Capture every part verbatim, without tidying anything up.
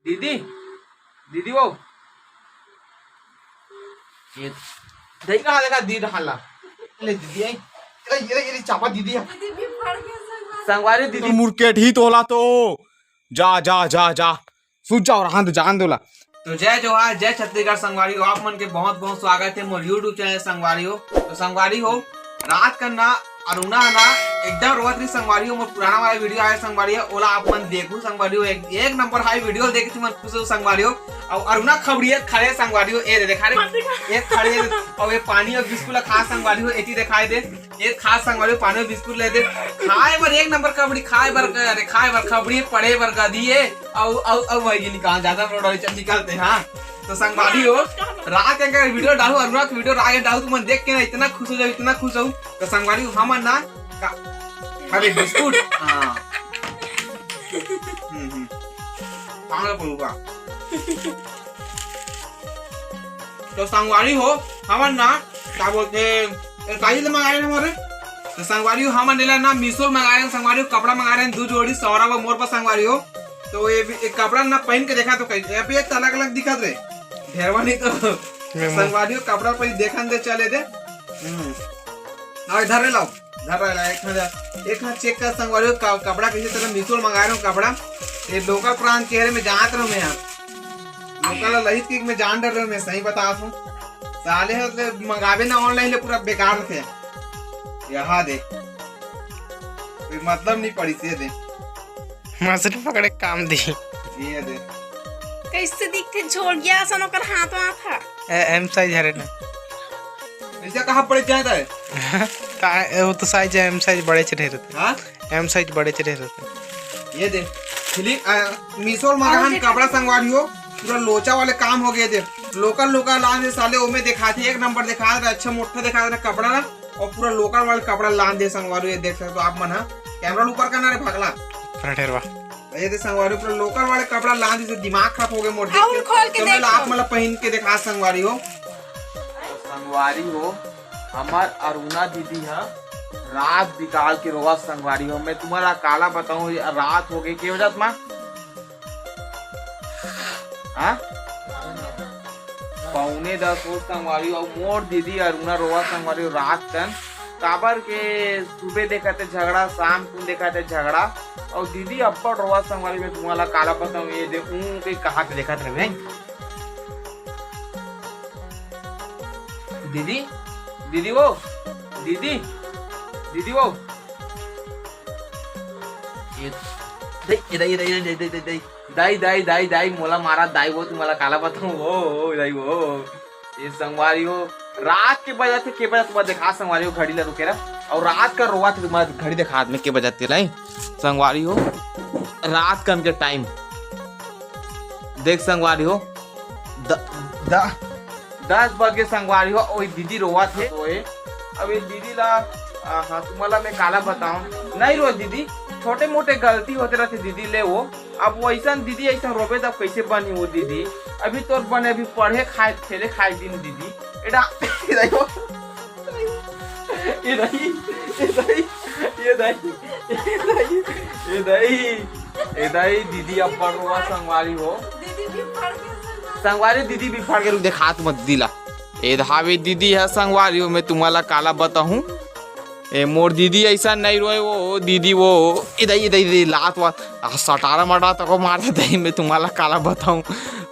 दीदी, दीदी वो। ये दही कहाँ लगा? दीदी ढाला। ले दीदी आई। अरे, ये, ये चापा दीदी है। संगवारी दीदी। मुरकेट ही तोला तो। जा, जा, जा, जा। सूझ जाओ, रहन दो, जान दो ला। तो जय जोहार, जय छत्तीसगढ़ संगवारी हो, आप मन के बहुत बहुत स्वागत है मोर YouTube चैनल संगवारी हो। तो संगवारी हो, रात का ना अरुणा ना एकदम रोवत रही संगवारी हो। मोर पुराना वाला वीडियो आया संगवारी हो, ओला आप मन देखू संगवारी हो। एक, एक नंबर हाई वीडियो देख के मन खुश हो संगवारी हो। और अरुणा खबड़ियत खड़े संगवारी हो, ए दे देखा रे, एक खड़े और ये पानी और बिस्कुट ला खा संगवारी हो, एती दिखाई दे। एक खा संगवारी हो, पानी और बिस्कुट ले दे। खाए बर एक नंबर खबड़ी, खाए बर, अरे खाए बर खबड़ी, पढ़े बर गदी है। अउ, अउ, अउ वही निकाल जाता रोड वाली चल निकलते, हाँ। तो संगवारी हो, रात के अगर वीडियो डालू, अरुणा के वीडियो रात के डालू, तुमन देख के ना इतना खुश हो जाओ, इतना खुश हो। तो संगवारी हो, हमन ना का, अरे बिस्कुट, हाँ। हम्म, हम्म। कहाँ का पड़ूगा? तो संगवारी हो, हमन ना, का बोलते, ए, काजी ले मंगाए ना हमारे? तो संगवारी हो, हमन एला ना मीशो मंगाए, संगवारी हो, कपड़ा मंगाए, दू जोड़ी सौरा व मोर पर संगवारी हो। तो ये भी, एक कपड़ा ना पहन के देखा तो कहीं, ये भी एक अलग अलग दिखत रहे। ढेरवा नहीं तो मैं मुंह संगवारी हो, कपड़ा पर देखन दे, चले दे। हम्म। हाँ, इधर ले लाओ, इधर ले लाओ, एक हजार, एक हजार चेक कर संगवारी हो, का-, कपड़ा किसी तरह मीशो मंगाए रहे हो कपड़ा। ये लोकल प्रांत के हरे में जानत रहो मैं यार। लोकल लहित के मैं जान डर रहे हो, मैं सही बता हूँ। साले हो तो मंगावे ना ऑनलाइन ले पूरा बेकार थे। यहाँ दे। कोई मतलब नहीं पड़ी से दे। मछली पकड़े के काम दी। ये दे। कैसे दिखते झोलिया सन ओकर हाथ में था। ए, एम साइज हरे ना। ऐसा कहाँ पड़े जाता है? का, ए, वो तो साइज है, एम साइज बड़े च रहे रहते। हाँ? एम साइज बड़े च रहे रहते। ये दे। फिलिप, आ, मीशो और मंगाहन और कपड़ा संगवारी हो, पूरा लोचा वाले काम हो गए दे। लोकल लोकल लान दे साले, ओमे दिखाते एक नंबर दिखा रहे, अच्छा मोटा दिखा रहे कपड़ा ना, और पूरा लोकल वाले कपड़ा लान दे संगवारी हो, ये देख सकते हो आप मन हा। कैमरा ऊपर करना रे भागला। अपना ठेरवा। ये दे संगवारी हो, पूरा लोकल वाले कपड़ा लान दे, दिमाग खराब हो गए मोर देख और के। खोल के तो मैं देख ला आप लो। मतलब पहन के दिखा संगवारी हो। संगवारी हो, हमर अरुणा दीदी ह रात बिकाल के रोवत संगवारी हो। मैं तुम्हारा काला बताऊं, ये रात हो गई, के बजत मा? हाँ? पौने दस हो संगवारी हो, अउ मोर दीदी अरुणा रोवत संगवारी हो रात कन। काबर के सुबह देखत हे झगड़ा, शाम कुन देखत हे झगड़ा, अउ दीदी अब्बड़ रोवत संगवारी हो, मैं तुम्हारा काला बताऊं, ये दे ऊं के कहा के देखत रहे। दीदी, दीदी वो, दीदी, दीदी वो। ये, दे, ये, दे, ये, दे, ये, दे, दे, दे, दे। दाई, दाई, दाई, दाई, मोला मारा, दाई वो, तुम्हारा काला बताऊं, वो, वो, दाई वो। ये संगवारी हो, रात के बजत हे, के बजत तुम्हारा देखा संगवारी हो, घड़ी ला रुके रहा। और रात का रोवत हे, तुम्हारा घड़ी देखा हाथ में के बजत हे, लाई। संगवारी हो, रात कन के टाइम। देख संगवारी हो, द-, द-, दस बज के संगवारी हो, ओई दीदी रोवत हे। ओए, अब ये दीदी ला, आ, हाँ, तुम्हारा मैं काला बताऊं। नहीं रो दीदी, छोटे मोटे गलती होते रहते दीदी ले वो। अब वैसन दीदी ऐसा रोबे तब कैसे बनी वो दीदी? अभी तोर बने अभी पढ़े खाए, खेले खाए दिन दीदी। एडा, ये दाई, ये दाई, ये दाई, ये दाई, ये दाई, ये दाई, दीदी अब्बड़ रोवा संगवारी हो। दीदी भी फाड़ के संगवारी। संगवारी दीदी भी फाड़ के रुक देखा तुम दीदी ला। ए धावे दीदी है संगवारी हो, मैं तुम्हारा काला बताऊं। ए मोर दीदी ऐसा नहीं रोए वो, दीदी वो। ए दाई, ए दाई, ए दाई, लात वात। आ, सटारा मटा तको मार दे दाई, मैं तुम्हारा काला बताऊं।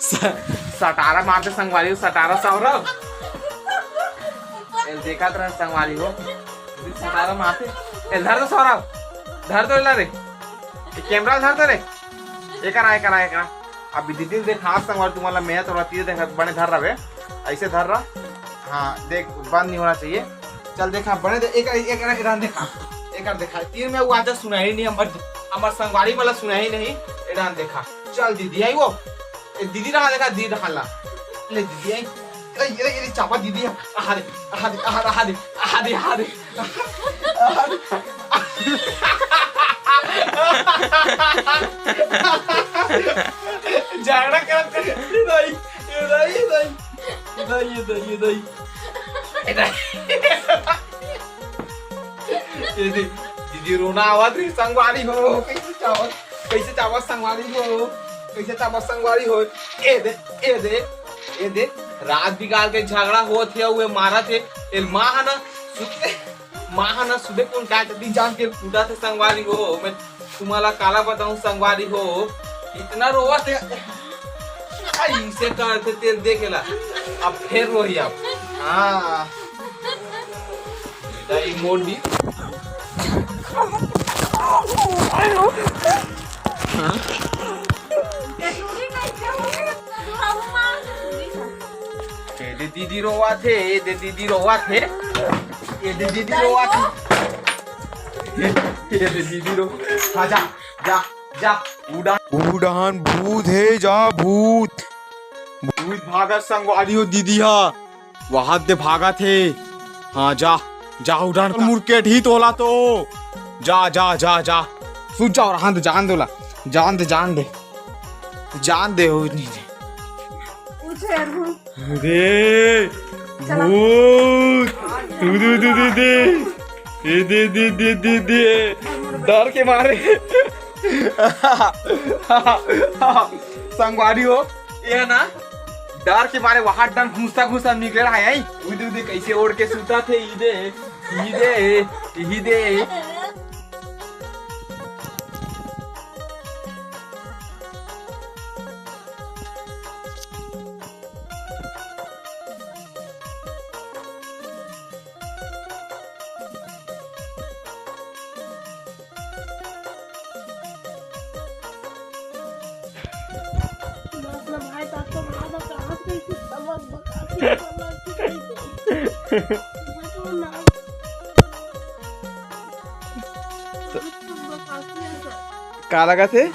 स-, सटारा मारते संगवारी हो, सटारा सौरभ। ए, देखत रह संगवारी हो। सटारा मारते। ए, धर दे सौरभ। धर तो ला रे। ए, कैमरा धर तो रे। एकरा, एकरा, एकरा। अभी दीदी देख हाथ संगवारी तुम्हारा मैं तो तीर देख बने धर रहे। ऐसे धर रहा। हाँ, देख बंद नहीं होना चाहिए। चल देखा, बने दे, एक, एक, एक, एक देखा, एक देखा, तीर में वो आजा सुना ही नहीं, हमर, हमर संगवारी वाला सुना ही नहीं, एडान देखा। चल दीदी आई वो, ए, दीदी रहा देखा, दीदी रहा ला। ले दीदी आई, ए, ये, ये चापा दीदी है, आहा दे, आहा दे, आहा दे, आहा दे, आहा दे, आहा दे। झगड़ा करत करत, ये दाई, ये दाई, ये दाई, ये दाई, ये दाई, ये दाई। ये दे, दीदी रोना आवत रही, संगवारी हो, कैसे चावत, कैसे चावत संगवारी हो। कइसे चाबत संगवारी हो? ए दे, ए दे, ए दे। रात बिकाल के झगड़ा होत हे, अउ ए मारत हे। एल माँ ह ना सुते, माँ ह ना सुते कोन काय तती जान के कूटत हे संगवारी हो। मैं तुम्हां ला काला बताऊं संगवारी हो, इतना रोवत हे। अइसे करथे तेल देखे ला, अब फेर रोही अब। हाँ। दाई मोर दी। ए दे दीदी रोवत हे, ए दे दीदी रोवत हे, ए दे दीदी रोवत हे, ए दे दीदी रो, हाँ, जा, जा, जा, उड़ान, उड़ान भूत हे, जा भूत, भूत भागत संगवारी हो दीदी हा। वहां दे भागत हे। हाँ, जा, जा, उड़ान कर। मुरकेट ही तोला तो। जा, जा, जा, जा। सुत जाओ, रहन दे, जान दे ओला। जान दे, जान दे। जान दे, हो नहीं दे। उछेर हूँ। अरे, चला। भूत। दे, दे, दे, दे, दे। ए, दे, दे, दे, दे, दे। डर के मारे। संगवारी हो, ये ना, डर के मारे वहां डन घुसता घुसता निकले रहा है। उदे उदे कैसे ओढ़ के सुता थे, इदे, इदे, इदे। का लगत हे?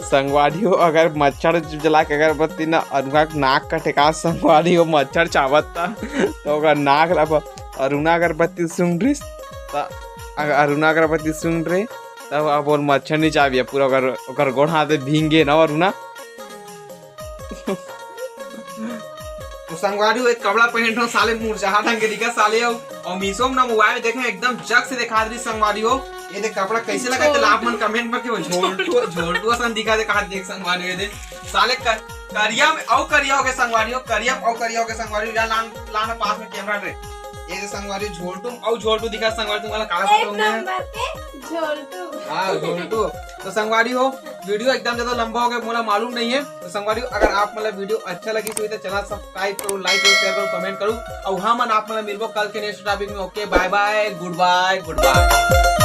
संगवारी हो, अगर मच्छर जला के अगरबत्ती ना अरुणा के नाक कटे का संगवारी हो, मच्छर चाबत ता, तो अगर नाक ला ब-, अरुणा अगरबत्ती सूंघ रिस, त अगर अरुणा अगरबत्ती सूंघ रे, तब अब ओल मच्छर नहीं चाबिया, पूरा ओकर, ओकर गोड़ हाथ भींगे ना अरुणा। तो संगवारी हो, एक कपड़ा पहन रहो, साले मुरझाहा ढंग के दिखा साले हो। और मीशो में ना मोबाइल देखे, एकदम जग से दिखा दी संगवारी हो। ये देख कपड़ा कैसे लगा, तो आप मन कमेंट में क्यों झोलटू, झोलटू असन दिखा दे, कहा देख संगवारी हो, ये देख साले कर, करिया में औ करिया हो गए संगवारी हो, करिया में औ करिया हो गए संगवारी हो। या लान, लान पास में कैमरा रे। ये देख संगवारी हो, झोलटू औ झोलटू दिखा संगवारी, तुम्हारा काला एक फोटो में। नंबर के झोलटू। हाँ, झोलटू। तो संगवारी हो, वीडियो एकदम ज्यादा लंबा हो गया, मोला मालूम नहीं है। तो संगवारी हो, अगर आप मतलब वीडियो अच्छा लगी तो चैनल सब्सक्राइब करो, लाइक करो, शेयर करो, कमेंट करो। और हमन आप मतलब मिलबो कल के नेक्स्ट टॉपिक में। ओके, बाय बाय, गुड बाय, गुड बाय।